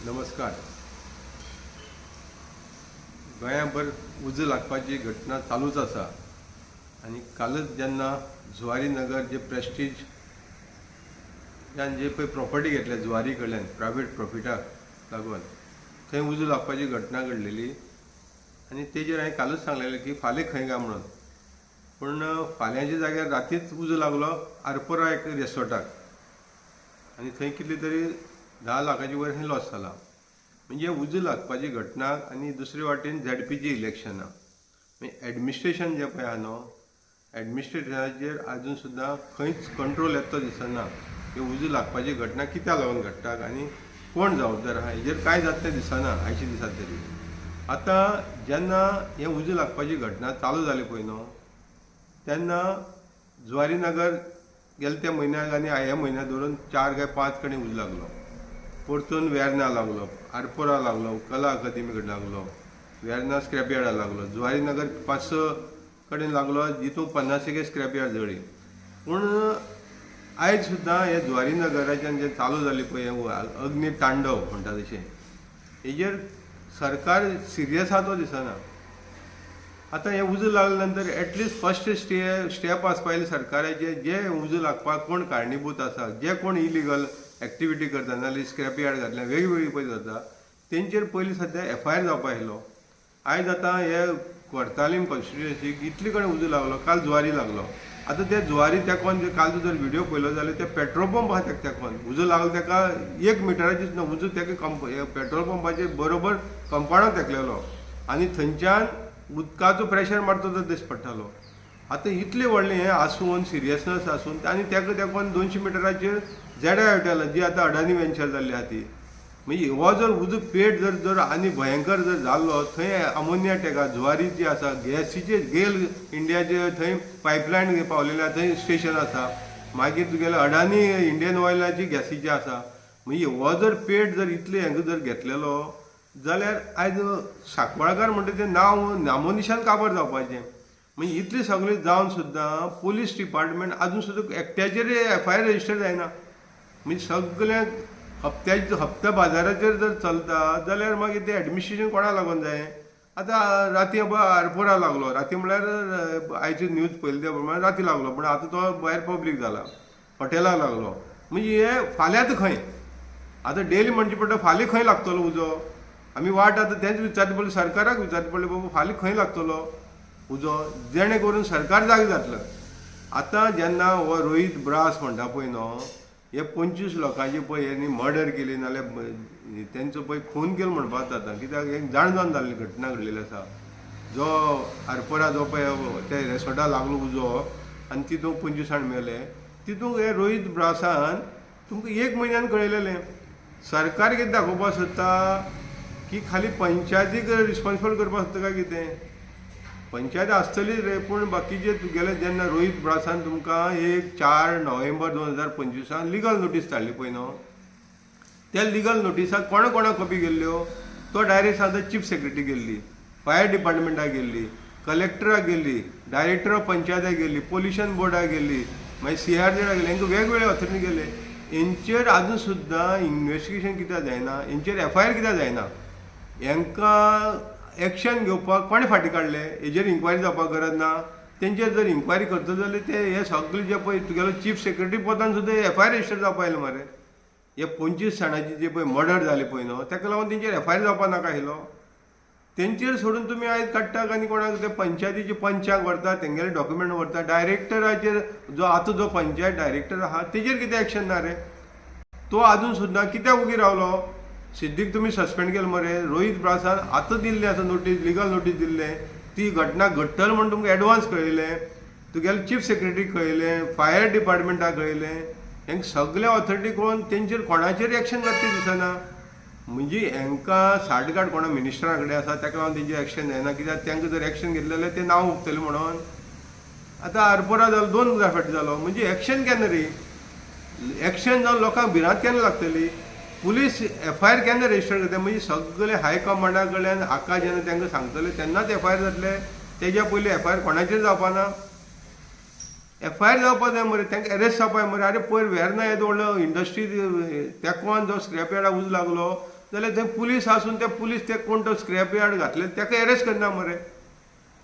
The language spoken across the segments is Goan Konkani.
नमस्कार. गोंयाभर उजो लागपाची घटना चालूच आसा आनी कालच जेन्ना जुवारी नगर जे प्रेस्टीज जे पळय प्रॉपर्टी घेतल्या जुवारी कडल्यान प्रायवेट प्रॉफिटाक लागून थंय उजो लागपाची घटना घडलेली आनी तेजेर हांवें कालच सांगलेलें की फाल्यां खंय काय म्हणून, पूण फाल्यांच्या जाग्यार रातीच उजो लागलो आरपोरा एक रिसॉर्टाक आनी थंय कितली तरी 10 लाखाचे वयर थंय लॉस जाला. म्हणजे उजो लागपाची घटना आनी दुसरे वाटेन झेडपीची इलेक्शनां, मागीर एडमिनिस्ट्रेशन जें पळय आहा न्हू, एडमिनिस्ट्रेशनाचेर आजून सुद्दां खंयच कंट्रोल येता तो दिसना. हे उजो लागपाची घटना कित्याक लागून घडटा आनी कोण जबाबदार आहा हेजेर कांय जाता तें दिसना आयच्या दिसाक तरी. आतां जेन्ना हें उजो लागपाची घटना चालू जाली पळय न्हू, तेन्ना जुवारी नगर गेले त्या म्हयन्याक आनी ह्या म्हयन्याक धरून 4 काय 5 कडेन उजो लागलो. परतून वेर्ना लागलो, आरपोरा लागलो, कला अकादमी कडेन लागलो, वेर्ना स्क्रॅप यार्डा लागलो, जुवारी नगर 5-6 कडेन लागलो, जितून 50 एक स्क्रॅप यार्ड जळ्ळी. पूण आयज सुद्दां हे जुवारी नगराच्यान जें चालू जालें पळय अग्नी तांडव म्हणटा तशें, हेजेर सरकार सिरियस आहा तो दिसना. आतां हें उजो लागले नंतर एटलिस्ट फर्स्ट स्टेप आसपा जाय सरकाराचे, जे उजो लागपाक कोण कारणीभूत आसा, जे कोण इलिगल एक्टिविटी करता नाजाल्यार स्क्रॅप यार्ड घातल्या वेगवेगळी पळय जाता तेंचेर पयलीं सद्या एफ I R जावपा आशिल्लो. आयज आतां हे कोर्तालीम कॉन्स्टिट्युएन्सीक इतले कडेन उजो लागलो, काल जुवारी लागलो. आतां ते जुवारी तेकोन काल जर व्हिडियो पळयलो जाल्यार ते पेट्रोल पंप आहा तेका तेकोन उजो लागलो, तेका 1 मिटराचीच ना उजो तेका पेट्रोल पंपाचेर बरोबर कंपाउंडाक तेकलेलो आनी थंयच्यान उदकाचो प्रेशर मारता तो दिस पडटालो. आतां इतलें व्हडलें हें आसून सिरियसनेस आसून आनी तेका तेकोन 200 मिटराचेर जेडा हॉटेल जी आतां अडानी वेंचर जाल्ली आहा ती, म्हणजे हो जर उजो पेट जर जर आनी भयंकर जर जाल्लो थंय अमोनिया टेका जुवारी जी आसा गॅसीचे गेल इंडियाचे थंय पायपलायन पावलेले आहा, थंय स्टेशन आसा, मागीर तुगेले अडानी इंडियन ऑयलाची गॅसीची आसा. म्हणजे हो जर पेट जर इतले हांकां जर घेतलेलो जाल्यार आयज सांकवाळकार म्हणटा तें नांव नामोनिशान काबार जावपाचें. म्हणजे इतले सगळें जावन सुद्दां पोलीस डिपार्टमेंट आजून सुद्दां एकट्याचेर एफ I R register जायना. म्हणजे सगळ्यांक हप्त्याचे हप्त्या बाजाराचेर जर चलता जाल्यार मागीर तें एडमिनिस्ट्रेशन कोणाक लागून जाय. आतां राती आरपोरा लागलो, राती म्हणल्यार आयची न्यूज पळयली त्या प्रमाणे राती लागलो, पूण आतां तो भायर पब्लीक जाला, हॉटेलाक लागलो. म्हणजे हे फाल्यांत खंय आतां डेली म्हणचें पडटा फाल्यां खंय लागतलो उजो, आमी वाट आतां तेंच विचारचें पडलें सरकाराक, विचारचें पडलें बाबा फाल्यां खंय लागतलो उजो, जेणे करून सरकार जागे जातलें. आतां जेन्ना हो रोहीत ब्रास म्हणटा पळय न्हू, हे 25 लोकांची पळय हेणी मर्डर केली नाजाल्यार तेंचो पळय खून केलो म्हणपाक जाता, कित्याक एक जाण जावन जाल्ली घटना घडलेली आसा. जो आरपोरा जो पळय ते रेसॉर्टा लागलो उजो आनी तितूंत 25 जाण मेले, तितूंत हे रोहीत ब्रासान तुमकां 1 म्हयन्यान कळयलेलें. सरकार कितें दाखोवपाक सोदता की खाली पंचायतीक रिस्पोन्सिबल करपाक सोदता काय कितें? पंचायत आसतली रे, पूण बाकीचे तुगेले जेन्ना रोहीत ब्रासान तुमकां एक 4 नोव्हेंबर 2025 लिगल नोटीस धाडली पळय न्हू, त्या लिगल नोटिसाक कोणा कोणाक कॉपी गेल्ल्यो, तो डायरेक्ट सांगता चीफ सेक्रेटरी गेल्ली, फायर डिपार्टमेंटाक गेल्ली, कलेक्टराक गेल्ली, डायरेक्टर ऑफ पंचायताक गेल्ली, पोल्युशन बोर्डाक गेल्ली, मागीर सीआरझेडाक गेली, हांकां वेगवेगळे ऑथॉरिटी गेले. हेंचेर आजून सुद्दां इन्वेस्टिगेशन कित्याक जायना, हेंचेर एफ I R कित्याक जायना, हांकां एक्शन घेवपाक कोणें फाटीं काडलें, हेजेर इन्क्वायरी जावपाक गरज ना. तेंचेर जर इन्क्वायरी करता जाल्यार ते हे सगळे जे पळय तुगेलो चीफ सेक्रेटरी पदान सुद्दां एफ I R register जावपा आयले मरे. हे 25 जाणांची जे पळय मर्डर जाले पळय न्हू, तेका लागून तेंचेर एफ I R जावपा नाका आशिल्लो. तेंचेर सोडून तुमी आयज काडटा आनी कोणाक ते पंचायतीचे पंचाक व्हरता, तेंगेले डॉक्युमेंट व्हरता, डायरेक्टराचेर जो आतां जो पंचायत डायरेक्टर आहा तेजेर कितें एक्शन ना रे, तो आजून सुद्दां कित्याक उगी रावलो? सिद्दीक तुमी सस्पेंड केलो मरे, रोहीत ब्रासान आतां दिल्लें आसा नोटीस, लिगल नोटीस दिल्लें, ती घटना घडटली म्हूण तुमकां एडवान्स कळयलें, तुगेले चीफ सेक्रेटरीक कळयलें, फायर डिपार्टमेंटाक कळयलें, हेंकां सगळे ऑथॉरिटी कळोवन तेंचेर कोणाचेर एक्शन जाता तें दिसना. म्हणजे हेंकां साठगांठ कोणा मिनिस्टरा कडेन आसा तेका लागून तेंचेर एक्शन जायना, कित्याक तेंकां जर एक्शन घेतलें जाल्यार तें नांव उगतलें म्हणून. आतां आरपोरा जालो, 2 फावटी जालो, म्हणजे एक्शन केन्ना रे, एक्शन जावन लोकांक भिरांत केन्ना लागतली, पुलीस एफ I R केन्ना रजिस्टर करता? म्हणजे सगळे हाय कमांडा कडल्यान आका जेन्ना तांकां सांगतले तेन्नाच एफ I R जातले, तेज्या पयलीं एफ I R कोणाचेर जावपा ना. एफ I R जावपा जाय मरे, तांकां एरेस्ट जावपा जाय मरे. आरे पयर वेर्ना येदो व्हडलो इंडस्ट्री तेकवान जो स्क्रॅप यार्डाक उजो लागलो जाल्यार थंय पुलीस आसून ते पुलीस ते कोण तो स्क्रॅप यार्ड घातले ताका एरेस्ट करना मरे.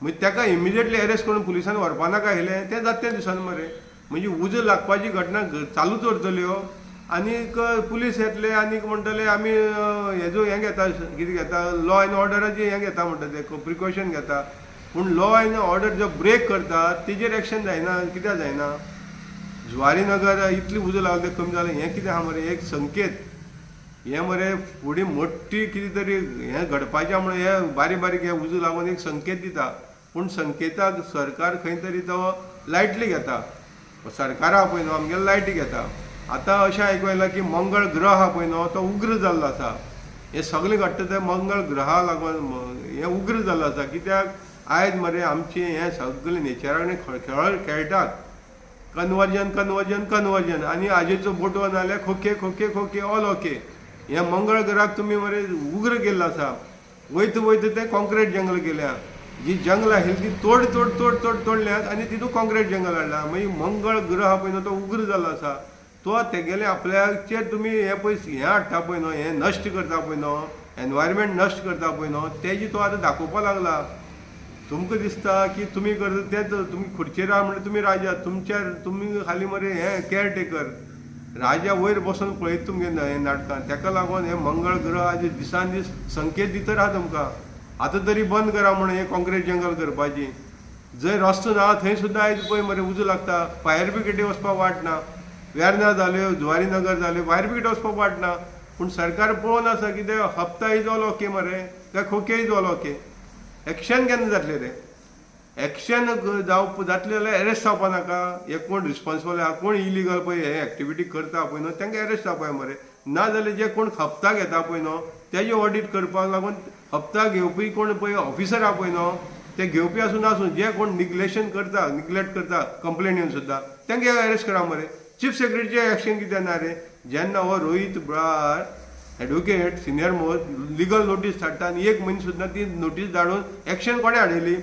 मागीर ताका इमिजिएटली एरेस्ट करून पुलिसान व्हरपा नाका आशिल्लें, तें जाता तें दिसना मरे. म्हणजे उजो लागपाची घटना चालूच उरतल्यो आनीक पुलीस येतले आनीक म्हणटले आमी हेजो हें घेता, कितें घेता, लॉ एंड ऑर्डराचें हें घेता म्हणटा, ते प्रिकॉशन घेता. पूण लॉ एंड ऑर्डर जो ब्रेक करता तेजेर एक्शन जायना. कित्याक जायना? जुवारी नगर इतली उजो लागलो तें कमी जालें, हें कितें आहा मरे एक संकेत. हें मरे फुडें मोठी कितें तरी हें घडपाचें म्हणून हे बारीक बारीक हे उजो लागून एक संकेत दिता. पूण संकेताक सरकार खंय तरी तो लायटली घेता. सरकारा पळय न्हू आमगेले लायटी घेता. आतां अशें आयकूं येयलां की मंगळ ग्रह आहा पळय न्हू तो उग्र जाल्लो आसा. हें सगळें घडटा तें मंगळ ग्रहा लागून हें उग्र जाल्लो आसा. कित्याक आयज मरे आमचें हें सगळें नेचरा कडेन खेळ खेळटात. कन्वर्जन कन्वर्जन कन्वर्जन आनी आजेचो बोटो नाल्यार खोके खोके खोके ऑल ओके. हें मंगळ ग्रहाक तुमी मरे उग्र केल्लो आसा. वयता वयता तें कॉन्क्रीट जंगल केल्या, जी जंगल आशिल्ली ती तोड तोड तोड तोड तोडल्यात आनी तितूंत कॉन्क्रीट जंगल हाडलां. मागीर मंगळ ग्रह पळय न्हू तो उग्र जाल्लो आसा. तो तेगेले आपल्याचेर तुमी हें पळय हें हाडटा पळय न्हू, हें नश्ट करता पळय न्हू, एनवायरमेंट नश्ट करता पळय न्हू, तेजी तो आतां दाखोवपा लागला. तुमकां दिसता की तुमी करता तें, तुमी खुर्चेर आहा म्हणल्यार तुमी राजा, तुमच्या तुमी खाली मरे हें केअरटेकर राजा वयर बसून पळयत तुमगे हें नाटकां. ताका लागून हे मंगळ ग्रह आज दिसान दीस संकेत दित आहा तुमकां. आतां तरी बंद करा म्हणून हें कॉन्क्रीट जंगल करपाची. जंय रस्तो ना थंय सुद्दां आयज पळय मरे उजो लागता. फायर ब्रिगेडी वचपाक वाट ना. वेर्ना जाल्यो, जुवारी नगर जाल्यो, फायर ब्रिगेड वचपाक वाट ना. पूण सरकार पळोवन आसा कितें हप्ता is all okay मरे काय खोके is all okay. Action केन्ना जातलें रे? एक्शन जावप जातलें जाल्यार एरेस्ट जावपा नाका. हे कोण रिस्पोन्सिबल आहा, कोण इलिगल पळय हे एक्टिविटी करता पळय न्हू तांकां एरेस्ट जावपाक मरे. ना जाल्यार जे कोण हप्ता घेता पळय न्हू तेजे ऑडीट करपाक लागून हप्ता घेवपी कोण पळय ऑफिसर आहा पळय न्हू ते घेवपी आसूं नासूं जे कोण निग्लेशन करता, निग्लेक्ट करता कंप्लेन येवन सुद्दां तांकां एरेस्ट करा मरे. चीफ सेक्रेटरीचें एक्शन कित्याक ना रे? जेन्ना हो Rohit Brar advocate senior most legal notice धाडटा आनी एक म्हयनो सुद्दां ती नोटीस धाडून एक्शन कोणें हाडयली?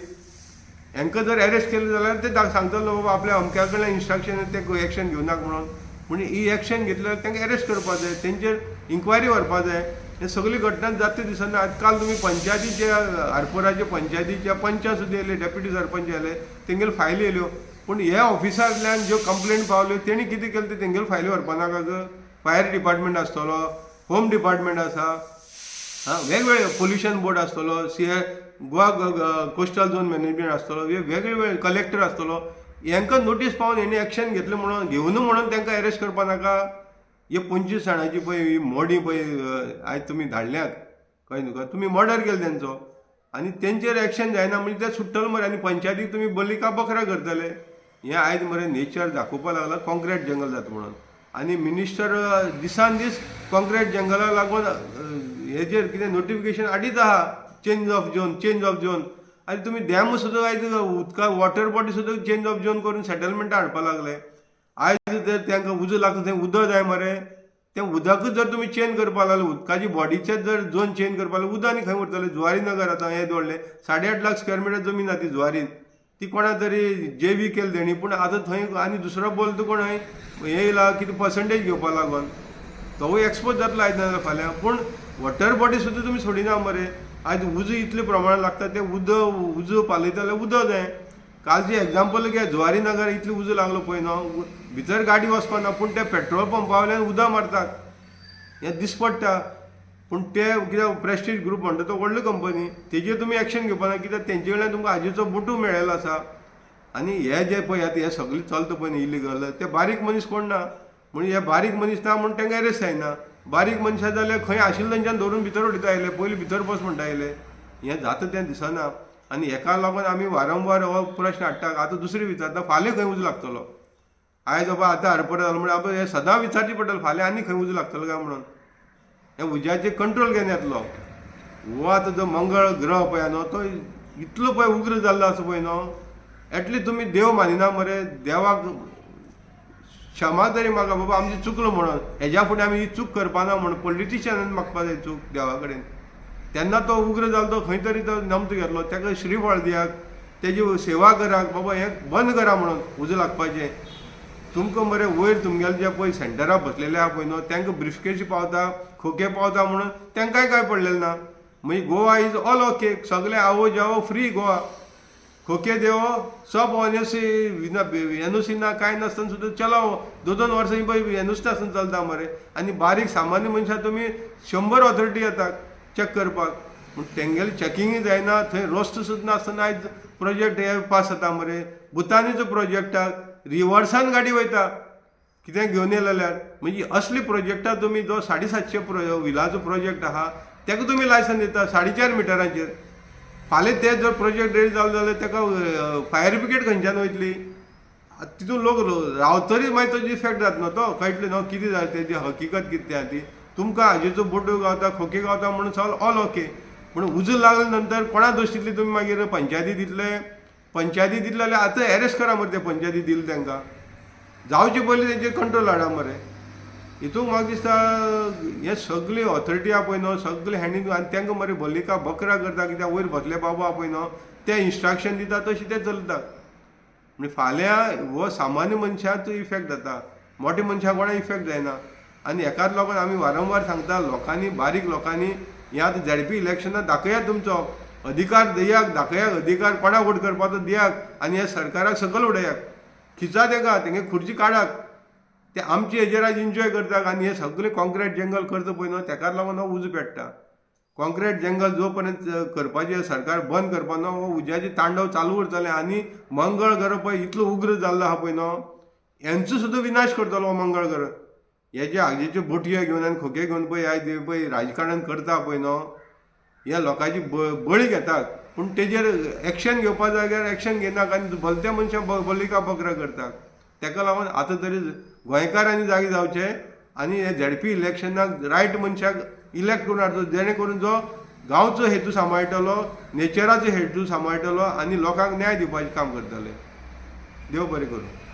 हांकां जर एरेस्ट केलें जाल्यार ते सांगतलो बाबा आपल्या अमक्या कडल्यान इन्स्ट्रक्शन ते एक्शन घेवनाक म्हणून. पूण ही एक्शन घेतली जाल्यार तांकां एरेस्ट करपाक जाय, तेंचेर इन्क्वायरी व्हरपाक जाय. हे सगळी घटना जाता दिसना. आज काल तुमी पंचायतीच्या हारपोराच्या पंचायतीच्या पंचा सुद्दां येयले, डेप्युटी सरपंच येयले, तेंगेले फायली येयल्यो. पूण ह्या ऑफिसांतल्यान ज्यो कंप्लेन पावल्यो तेणी कितें केलें तें तेंगेले फायली व्हरपा नाका ग. फायर डिपार्टमेंट आसतलो, होम डिपार्टमेंट आसा, आं वेगवेगळे पोल्युशन बोर्ड आसतलो, C Goa coastal zone management आसतलो, वेगवेगळे कलेक्टर आसतलो. हांकां नोटीस पावून हेणी एक्शन घेतलें म्हणून घेवनू म्हणून तांकां एरेस्ट करपा नाका. हे 25 जाणांची पळय ही मोडी पळय आयज तुमी धाडल्यात कळ्ळें तुका, तुमी मर्डर केलो तेंचो आनी तेंचेर एक्शन जायना म्हणजे ते सुट्टले मरे आनी पंचायतीक तुमी बली का बकरा करतले. हें आयज मरे नेचर दाखोवपा लागला कॉन्क्रीट जंगल जाता म्हणून. आनी मिनिस्टर दिसान दीस कॉन्क्रीट जंगलाक लागून हेजेर कितें नोटिफिकेशन हाडीत आहा, change of zone, change of zone. आनी तुमी डॅम सुद्दां आयज उदका वॉटर बॉडी सुद्दां चेंज ऑफ झोन करून सेटलमेंटां हाडपाक लागले. आयज जर तांकां उजो लागता थंय उदक जाय मरे, तें उदकूच जर तुमी चेंज करपाक लागले, उदकाची बॉडीचेच जर झोन चेंज करपाक लागले, उदक आनी खंय उरतलें? जुवारी नगर आतां हें दवरलें 8.5 लाख स्क्वेअर मिटर जमीन आहा ती जुवारीन, ती कोणा तरी जे we केली तेणी. पूण आतां थंय आनी दुसरो बोल कोण हें येयला कितें पर्संटेज घेवपा लागून तोवूय एक्सपोज जातलो आयज ना जाल्यार फाल्यां. पूण वॉटर बॉडी सुद्दां तुमी सोडिना मरे. आयज उजो इतले प्रमाणान लागता तें उदक उजो पालयता जाल्यार उदक जाय. कालचें एग्जाम्पल घे, जुवारी नगर इतलो उजो लागलो पळय न्हू, भितर गाडी वचपा ना पूण ते पेट्रोल पंपा वयल्यान उदक मारतात, हें दिसपडटा. पूण ते कित्याक प्रेस्टीज ग्रूप म्हणटा तो व्हडली कंपनी, तेजेर तुमी एक्शन घेवपा ना कित्याक तेंचे कडल्यान तुमकां आजेचो बोटू मेळ्ळेलो आसा. आनी हे जे पळय आतां हे सगळें चलता पळय न्ही इलिगल, ते बारीक मनीस कोण ना म्हणून हे बारीक मनीस ना म्हूण तांकां एरेस्ट जायना. बारीक मनशां जाल्यार खंय आशिल्ले तेंच्यान धरून भितर उडयता आयले, पयलीं भितर बस म्हणटा आयले. हें जाता तें दिसना आनी हेका लागून आमी वारंवार हो प्रश्न हाडटा. आतां दुसरी विचारता फाल्यां खंय उजो लागतलो? आयज बाबा आतां हारपरा जालो म्हणल्यार बाबा हें सदां विचारचें पडटलें फाल्यां आनी खंय उजो लागतलो काय म्हणून. हें उज्याचेर कंट्रोल केन्ना येतलो? हो आतां जो मंगळ ग्रह पळय न्हू तो इतलो पळय उग्र जाल्लो आसा पळय न्हू, एटलीस्ट तुमी देव मानिना मरे, देवाक क्षमा तरी मागा बाबा आमची चुकलो म्हणून, हेज्या फुडें आमी ही चूक करपाना म्हणून पॉलिटिशियनान मागपा जाय चूक देवा कडेन. तेन्ना तो उग्र जालो तो खंय तरी तो नमतो घेतलो, ताका श्रीफळ दियात, तेजी सेवा करात बाबा हें बंद करा म्हणून उजो लागपाचें. तुमकां मरे वयर तुमगेले जे पळय सेंटराक बसलेले आहा पळय न्हू तांकां ब्रिफकेशी पावता, खोके पावता म्हणून तांकांय कांय पडलेलें ना. मागीर गोवा is all okay, सगळे आवो जावो फ्री गोवा, खोके देवो सब एनओसी एनओसी ना कांय नासतना सुद्दां चलावो. 2-2 वर्सां पळय एनओसी नासतना चलता मरे. आनी बारीक सामान्य मनशां तुमी 100 ऑथॉरिटी येता चॅक करपाक, पूण तेंगेलें चॅकिंगूय जायना. थंय रस्तो सुद्दां नासतना आयज प्रोजेक्ट हे पास जाता मरे. भुतानीचो प्रोजेक्टाक रिवर्सान गाडी वयता कितें घेवन येयले जाल्यार. म्हणजे असली प्रोजेक्टां तुमी जो 750 विलाचो प्रोजेक्ट आहा ताका तुमी लायसन दिता 4.5 मिटरांचेर. फाल्यां ते जर प्रोजेक्ट रेडी जालो जाल्यार ताका फायर ब्रिगेड खंयच्यान वयतली? तितून लोक रावतरी मागीर ताजो इफेक्ट जाता न्हू, तो कळटलें न्हू कितें जाता तेजी हकीकत कितें आहा ती. तुमकां हाजेचो बोटो गावता, खोके गावता म्हणून सगळें ऑल ओके, पूण उजो लागले नंतर कोणा दोश दितली तुमी? मागीर पंचायती दितले, पंचायती दितले जाल्यार आतां एरेस्ट करा मरे ते पंचायती दिले तांकां, जावचे पयलीं तेंचेर कंट्रोल हाडा मरे. हितून म्हाका दिसता हे सगळी ऑथॉरिटी आहा पळय न्हू सगळे हँडींग आनी तांकां मरे बलिका बकरा करता, कित्याक वयर बसले बाबू आहा पळय न्हू ते इन्स्ट्रक्शन दिता तशें ते चलता. म्हणजे फाल्यां हो सामान्य मनशाक इफेक्ट जाता, मोठ्या मनशाक कोणाक इफेक्ट जायना. आनी हेकाच लागून आमी वारंवार सांगता लोकांनी, बारीक लोकांनी ह्या आतां झेडपी इलेक्शनाक दाखयात तुमचो अधिकार, दियाक दाखयात अधिकार, कोणाक वोट करपाचो दियाक आनी ह्या सरकाराक सकयल उडयात, खिचा तेका, तेंगे खुर्ची काडात. ते आमचे हेजेर आयज एन्जॉय करतात आनी हे सगळे कॉन्क्रीट जंगल करता पळय न्हू तेकाच लागून हो उजो पेट्टा. कॉन्क्रीट जंगल जो पर्यंत करपाचें सरकार बंद करपा ना हो उज्याचें तांडव चालू उरतलें. आनी मंगळ ग्रह पळय इतलो उग्र जाल्लो आहा पळय न्हू हेंचो सुद्दां विनाश करतलो हो मंगळ ग्रह. हे जे हाजेच्यो बोटयो घेवन आनी खोके घेवन पळय आयज पळय राजकारण करता पळय न्हू ह्या लोकांची बळी घेतात, पूण तेजेर एक्शन घेवपा जाग्यार एक्शन घेनाक आनी भलत्या मनशां बलिका बकरा करतात. तेका लागून आतां तरी गोंयकारांनी जागे जावचे आनी हे झेडपी इलेक्शनाक रायट मनशाक इलेक्ट करून हाडचो, जेणे करून जो गांवचो हेतू सांबाळटलो, नेचराचो हेतू सांबाळटलो आनी लोकांक न्याय दिवपाचें काम करतले. देव बरें करूं.